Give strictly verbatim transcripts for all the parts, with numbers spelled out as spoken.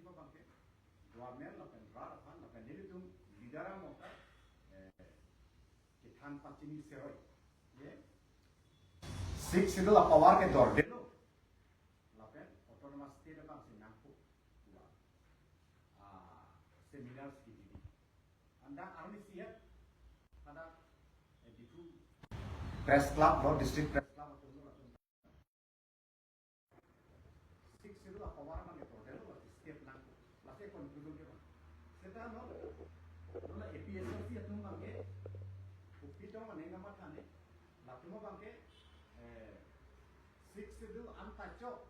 Abangke government lapen rat aphan lapen nelitum leader amokta, eh, kethan pachini seroi. Ye. Sixth Schedule apower ke dordelo. Lapen autonomous state abangsi nangpo. Pu a, ah, seminars kebi. Anta arni siat pada, eh, Diphu Press Club lo, District Press Club atum lo, atum Sixth Schedule apower abangke dordelo, state nangpo. Lasi conclusion ke bang. Seta non, non A P H L C atum abangke, kopi tong ane nama thane, latum abangke, eh, Sixth Schedule anta chok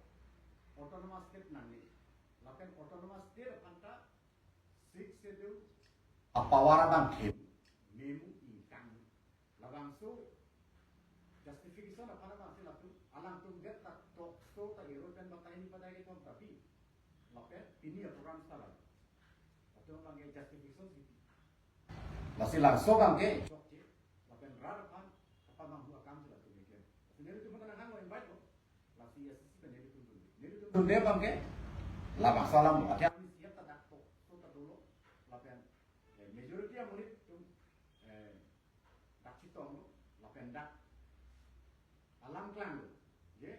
autonomous state nangne. Lapen autonomous state aphanta Sixth Schedule apower abang thim, memu ingkang. Labangso justification aphan abangsi latum, alangtum det ta talk show ta European batai ni padai kethom ta pi. Lapen pini aprogram sala. Latum abangke justification si pi. Lasi labangso abangke chokche, lapen rat aphan kapamanghu akam si latum keklem. Lasi nelitum aphan nang invite lo. Lasi A C C pen nelitum dunde. Nelitum dunde abangke labangso alam lo. Ati arni siat ta dak talk show ta dolo. Lapen, eh, majority amonit atum, eh, dak chetonglo, lapen dak alam klanglo. Je,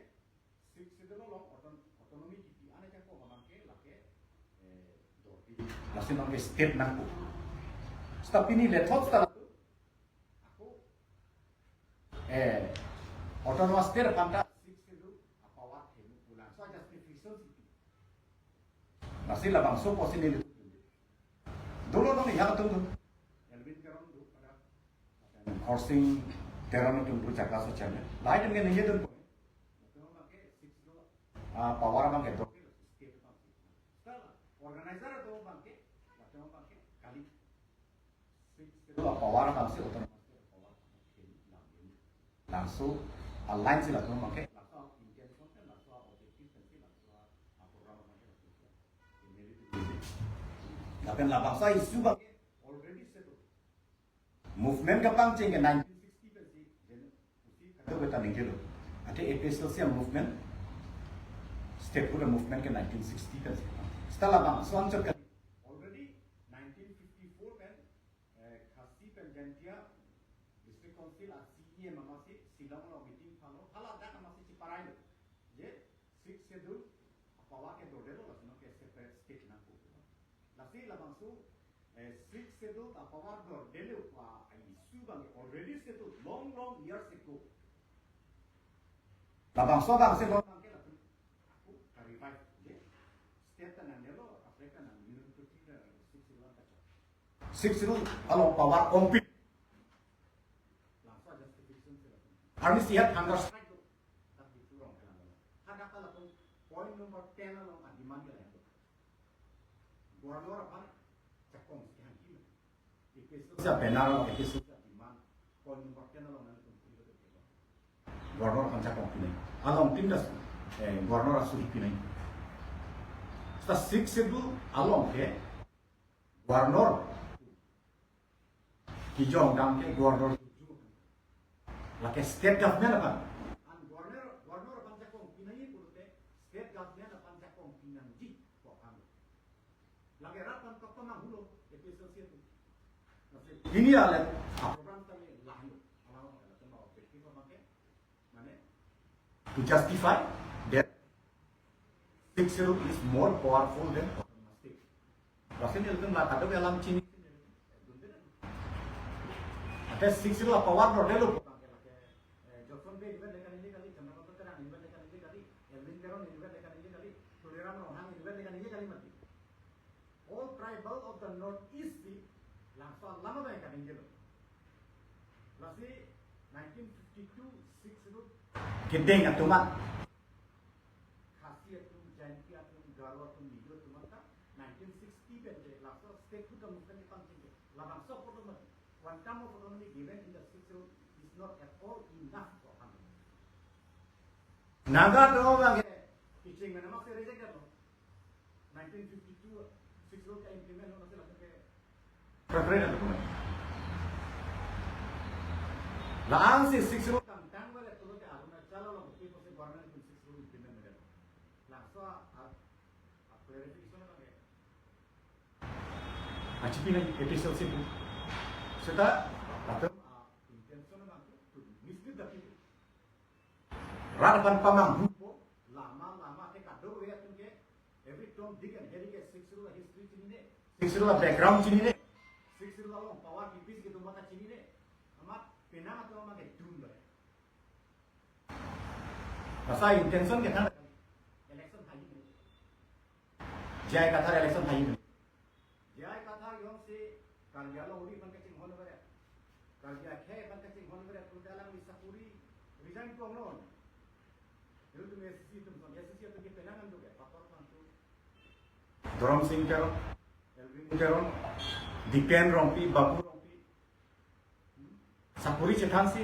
Sixth Schedule along auton-, autonomy kipi an ajakong abangke lake, eh, dorpi. Lasi nangke state nangpo. Seta pini lethot seta latum, ako, eh, autonomous state aphanta Sixth Schedule apower thim pu labangso justification si pi. Lasi labangso pusi nelitum dunde. Dolo non ya atum do. Elwin Teron do pada. Khorsing Teron atum do, Jakka Sachar ne. Lahai atum ke ningje dunpo. Latum abangke Sixth Schedule, ah, power abangke dordelo, state abangsi. Seta organizer atum abangke, latum abangke kali. Sixth Schedule apower abangsi autonomous state apower. Labangso align si latum abangke, labangso intention pen, labangso objective pensi, labangso aprogram abangke latum ke. Lapen labangso issue abangke already settled. Movement kapangcheng ke nineteen sixty pensi, jen usi kadokave ta ningjelo. Ante A P H L C amovement, statehood amovement ke nineteen sixty pensi. Seta labangso anchot kali. Already nineteen fifty-four pen, eh, Khasi pen Jaintia District Council a C E M amatsi Shillong along meeting phalo, hala dak amatsi cheparailo. Je, Sixth Schedule apower ke dordelo, lasi nangke separate state nangpo. Lasi labangso, eh, Sixth Schedule apower dordelo pu a issue abangke already settled long, long years ago. Labangso abangsi non abangke latum ako ka-revive, je. State ta nangnelo, Africa nang minimum to three, Sixth Schedule anta chok. Sixth Schedule along power ongpin. Labangso justification si latum. Arni siat hunger strike do. Tapi kurang kelang. Hadak latum point number ten along a-demand kelang do. Governor aphan jakong si hangki. A P H L C a-banner along A P H L C a-demand point number ten along nangtum puri betul. Governor aphan jakong pinai. Along tim das, eh, governor asuri pinai. Seta Sixth Schedule along ke governor kejong dam ke governor, lake state government aphan. An governor, governor aphan jakong pinai pulote state government aphan jakong pinangji pu aphan. Lake rat aphan tok pamanghulo A P H L C atum. Lasi pini alam aprogram kami lahelo. Alam alam atum objective abangke, mane, to justify that Sixth Schedule is more powerful than autonomous state. Lasi nelitum la kadokave alam chini. Ante Sixth Schedule apower dordelo pu abangke lake, eh, Johnson Bey inutvet le kaningje kali, Chandrakanta Terang inutvet le kaningje kali, Elwin Teron inutvet le kaningje kali, Tuliram Ronghang inutvet le kaningje kali mati. All tribal of the North East si labangso alam abang kaningjelo. Lasi nineteen fifty-two Sixth Schedule kedeng atum an, Khasi atum, Jaintia atum, Garo atum, Mizo atum anta nineteen sixty pen ke labangso statehood amovement kepangcheng ke, labangso autonomy, quantum of autonomy given in the Sixth Schedule is not at all enough for autonomy. Naga atum abangke kecheng mena mak se reject lo. Nineteen fifty-two Sixth Schedule ke-implement lo, masi latum ke preference lo. La-an si Sixth Schedule tangtang bale pulote Arunachal along ke pusi government atum Sixth Schedule implement lo. Labangso a, a, a clarification abangke Achipi nangji A P H L C atum. Seta latum a-intention abang ke to mislead the people. Rat aphan pamanghupo, lama lama ke kadokave atum ke, every Tom, Dick and Harry ke Sixth Schedule history chinine, Sixth Schedule background chinine, Sixth Schedule along power kipisi kedo mata chinine. Amat penang atum amat kedun ber. Lasi intention ke than election hai. J I Kathar election hai. J I Kathar jongsi Karbi Anglong uri aphan kachinghon beret, Karbi akhei aphan kachinghon beret, pute alangli sakuri resign tong non. Nelitum S C C atum, S C C atum ke penang an tu ke, pator aphan tu. Dhorom Sing Teron, Elwin Teron, Dipen Rongpi, Babu Rongpi. Hmm? Sakuri chethansi.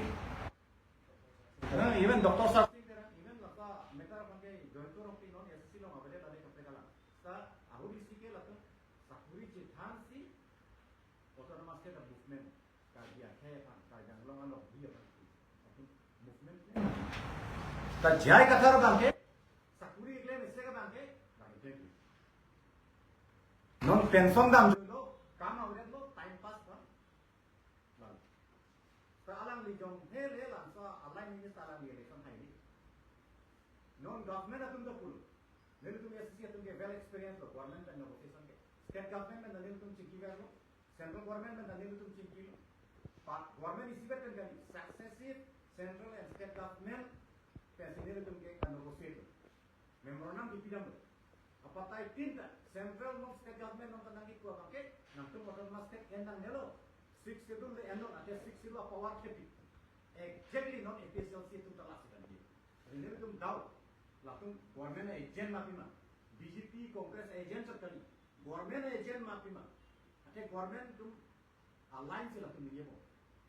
Eh, even Doctor Sar Sing Teron, even lata matter aphan ke Joyanta Rongpi non S C C along available ave kaprek alam. Sa ahut isi ke latum sakuri chethansi autonomous state movement, Karbi akhei aphan, Karbi Anglong alongri aphan movement. Ta J I Kathar abang ke sakuri eklem isi ke abang ke, abang ke non pension damlo, kam avedet lo, time pass aphan. Lalu. Ta alangli jong hele langso alai minister alangli election haini. Non government atum ta pulo. Nelitum S C C atum ke well experience lo government pen negotiation ke. State government pen nelitum chingki verlo. Central government pen nelitum chingkilo. Pa government isivet pen kali successive central and state government pensi nelitum ke negotiate lo. Memorandum kipidamlo. Apatai tinta central non state government non tanang kipu abang ke, nangtum autonomous state en nangnelo. Sixth Schedule le en non, ante Sixth Schedule power thepik. Exactly non A P H L C atum ta lasi kaningje. Nelitum doubt. Latum government agent ma pima, B J P Congress agent chot kali. Government agent ma pima, ante government atum alliance latum ningje bom.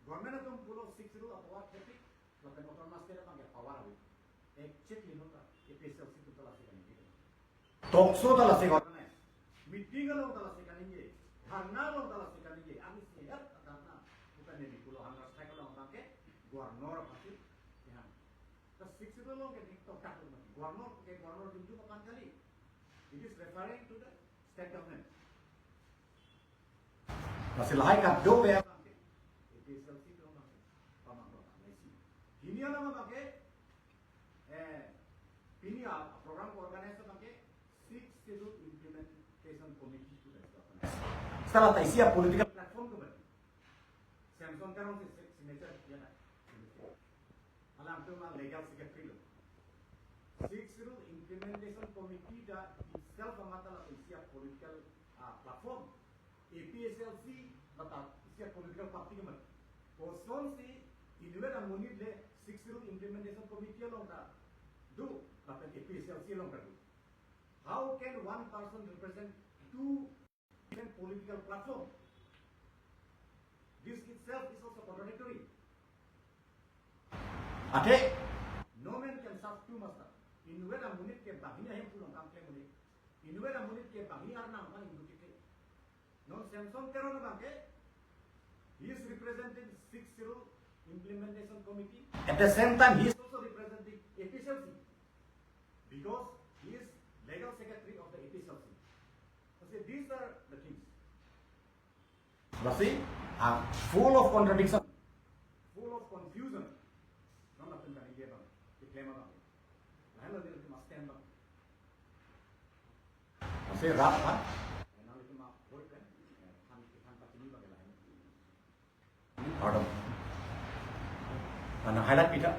Government atum pulo Sixth Schedule power thepik, lapen autonomous state abang ke power ave. Exactly non ta A P H L C atum ta lasi kaningje. Talk show ta lasi organize. Meeting along ta lasi kaningje. Dharna along ta lasi kaningje. Ami sehat dharna. Bukan ini pulo hunger strike along abang ke governor pasti. Ya. Ta Sixth Schedule along ke dik tok tak mati. Governor ke governor junjung aphan kali. It is referring to the state government. Lasi lahai kadokave abang ke, A P H L C atum abang ke pamanghu nangji. Hini alam abang ke, eh, pini a-program organize abang ke Sixth Schedule Implementation Committee atum organize. Seta ta isi a-political platform atum bang. Samson Teron si, si signature dia na. Alangtum a-legal secretary lo. Sixth Schedule Implementation Committee ta itself amat ta latum isi a-political, ah, platform. A P H L C ta isi a-political party ke mati. Kosonsi inutvet amonit le Sixth Schedule Implementation Committee along ta do, lapen A P H L C along ta do. How can one person represent two different political platform? This itself is also contradictory. Ante, no man can serve two master. Inutvet amonit ke banghini ahemphu along kam klem un-e. Inutvet amonit ke banghini arnam aphan ingduk kekle. Non Samson Teron abang ke, he is representing Sixth Schedule Implementation Committee. At the same time, he is also representing A P H L C. Because he is legal secretary of the A P H L C. So these are the things. Lasi, ah, full of contradiction, full of confusion. Non latum kaningje abang, keklem abang. Lahenlo nelitum a-stand abang. Lasi rat ha? Nanglitum a-vote kan? Eh, than, than pachini abang lahen. Pardon. Nang highlight pi tha.